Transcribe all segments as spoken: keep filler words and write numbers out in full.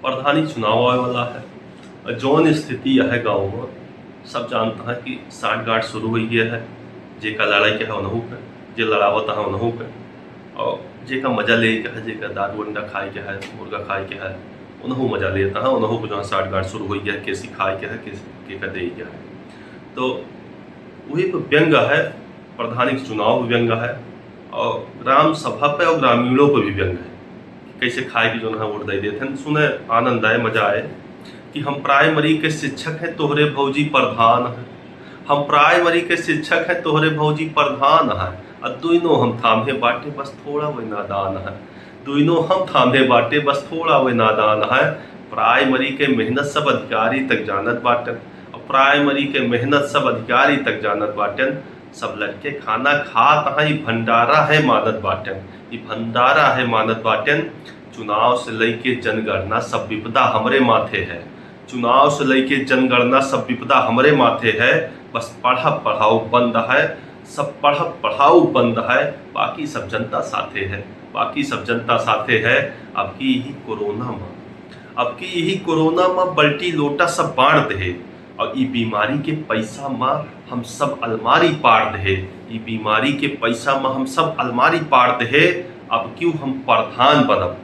प्रधानी चुनाव आवे वाला है। और जौन स्थिति है गाँव में, सब जानता है कि साठगांठ शुरू होइ गया है। जेका लड़ाई के है उनहू के, जे लड़ावत है उनहू के, और जेका मजा लेइ के है, जेका दारू अंडा खाए के है, मुर्गा खाए के है, उनहू मजा लेता है, उनहू को जहाँ साठगांठ शुरू होइ गया है, केसी खाए के है, केसी केका देइ के है। तो वही पे व्यंग है, प्रधानी के चुनाव पे व्यंग है, और ग्राम सभा पे और ग्रामीणों पे भी व्यंग है कि कैसे खाए के जौन है वोट दे देते हैं। सुने आनंद आए, मजा आए कि हम प्राइमरी के शिक्षक हैं, तोहरे भौजी प्रधान है। हम प्राइमरी के शिक्षक हैं, तोहरे भौजी प्रधान है। आ दुइनो हम थामे बाटे, बस थोड़ा वही नादान है। दुइनो हम थामे बाटे, बस थोड़ा वही नादान है। प्राइमरी के मेहनत सब अधिकारी तक जानत बाटन, और प्राइमरी के मेहनत सब अधिकारी तक जानत बाटन। सब लड़के खाना खात हैं, ई भंडारा है मानत बाटन, ई भंडारा है मानत बाटन। चुनाव से लइके जनगणना सब विपदा हमरे माथे है। चुनाव से लइके जनगणना सब विपदा हमरे माथे है। बस पढ़ब पढ़ाऊ बंद है, सब पढ़ब पढ़ाऊ बंद है, बाकी सब जनता साथे है, बाकी सब जनता साथे है। अब की यही कोरोना में, अब की यही कोरोना में बल्टी लोटा सब बांट दे, और ई बीमारी के पैसा में हम सब अलमारी पाड़ दे, ई बीमारी के पैसा में हम सब अलमारी पाड़ दे। अब क्यों हम प्रधान बनब,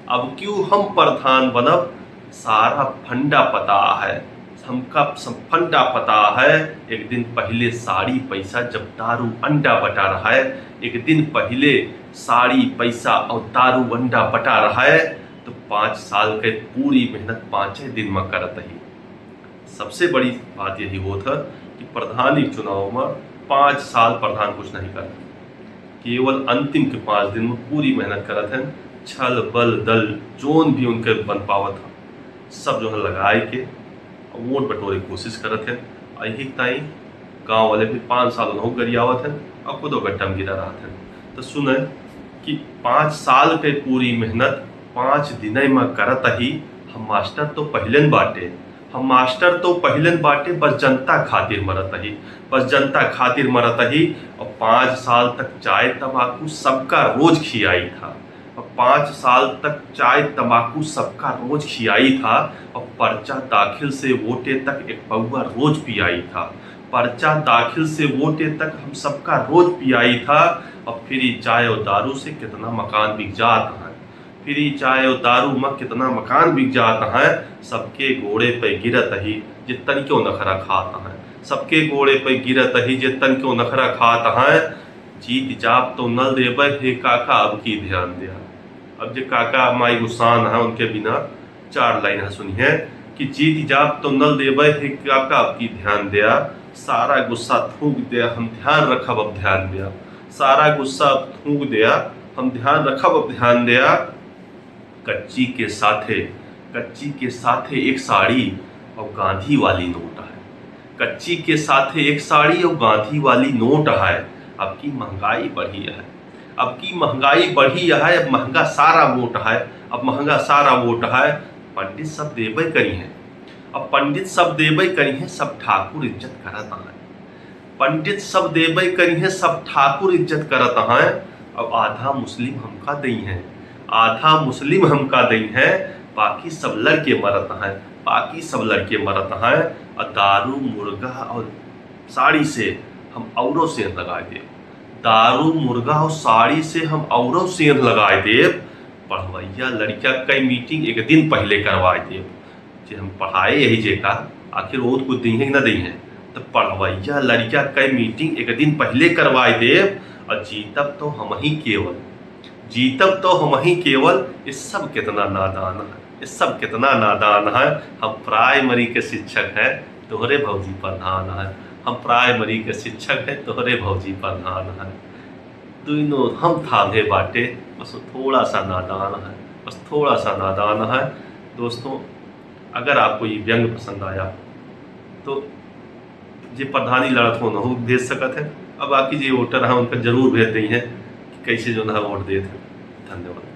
अब क्यों हम प्रधान बनब, सारा फंडा पता है हमका, सब फंडा पता है। एक दिन पहिले साड़ी पैसा जब दारू अंडा बटा रहा है, एक दिन पहिले साड़ी पैसा और दारू अंडा बटा रहा है, तो पाँच साल के पूरी मेहनत पाँचे दिन में करत ही। सबसे बड़ी बात यही होत है कि प्रधानी चुनाव में पाँच साल प्रधान कुछ नहीं करत, केवल अंतिम के पाँच दिन में पूरी मेहनत करत हैं। छल बल दल जौन भी उनके बन पावत है, सब जो है लगाए के वोट बटोरे के कोशिश करत हैं। और यही ताई गाँव वाले भी पाँच साल उनहू गरियावत हैं और खुदो गड्ढा में गिरा रहत हैं। तो सुने कि पाँच साल के पूरी मेहनत पाँच दिन में करत ही। हम मास्टर तो पहिलेन बाटे, हम मास्टर तो पहिलेन बाटे, बस जनता खातिर मरत ही, बस जनता खातिर मरत ही। और पाँच साल तक चाय तमाकू सबका रोज खियाई था, और पाँच साल तक चाय तमाकू सबका रोज खियाई था, और पर्चा दाखिल से वोटे तक एक पौवा रोज पियाई था, पर्चा दाखिल से वोटे तक हम सबका रोज पियाई था। और फ्री चाय और दारू से कितना मकान बिक जात है, फ्री चाय और दारू में कितना मकान बिक जात है। सबके गोड़े पे गिरत ही जे तनिको नखरा खात है, सबके गोड़े पे गिरत ही जे तनिको नखरा खात है। जीत जाब तो नल देबे हे काका, अब की ध्यान द्या। अब जे काका माई गुस्सान है, उनके बिना चार लाइन है, सुनिए कि जीत जाब तो नल देबे हे काका, अब की ध्यान द्या। सारा गुस्सा थूक द्या, हम ध्यान रखब, अब ध्यान द्या। सारा गुस्सा थूक द्या, हम ध्यान रखब, अब ध्यान द्या। कच्ची के साथे, कच्ची के साथे एक साड़ी और गांधी वाली नोट है। कच्ची के साथे एक साड़ी और गांधी वाली नोट है। अब की महंगाई बढ़ी है, अब की महंगाई बढ़ी है, अब महंगा सारा वोट है, अब महंगा सारा वोट है। पंडित सब देबे करी हैं, अब पंडित सब देबे करी हैं, सब ठाकुर इज्जत करत हैं। पंडित सब देबे करी हैं, सब ठाकुर इज्जत करत हैं। अब आधा मुस्लिम हमका दई हैं, आधा मुस्लिम हमका दई हैं, बाकी सब लड़के मरत हैं, बाकी सब लड़के मरत हैं। और दारू मुर्गा और साड़ी से हम औरो सेंध लगाए देब, दारू मुर्गा और साड़ी से हम औरो सेंध लगाए देब। पढ़वैया लड़का कई मीटिंग एक दिन पहले करवाए देब। जे हम पढ़ाए यही जेका, आखिर वो कुछ दी हैं कि ना दी हैं, तो पढ़वैया लड़का कई मीटिंग एक दिन पहले करवाए देब। और जीतब तो हम ही केवल, जीतब तो हम ही केवल। ये सब कितना नादान है, ये सब कितना नादान है। हम प्राइमरी के शिक्षक हैं, तोहरे भौजी प्रधान है। हम प्राइमरी के शिक्षक हैं, तोहरे भौजी प्रधान है। दुइनो हम थामे बाटे, बस थोड़ा सा नादान है, बस थोड़ा सा नादान है। दोस्तों, अगर आपको ये व्यंग पसंद आया तो जे प्रधानी लड़त हो उनहू भेज सकत है। अब बाकी जे वोटर हैं उनका जरूर भेज दई हैं कि कैसे जो है वोट देत हैं। धन्यवाद।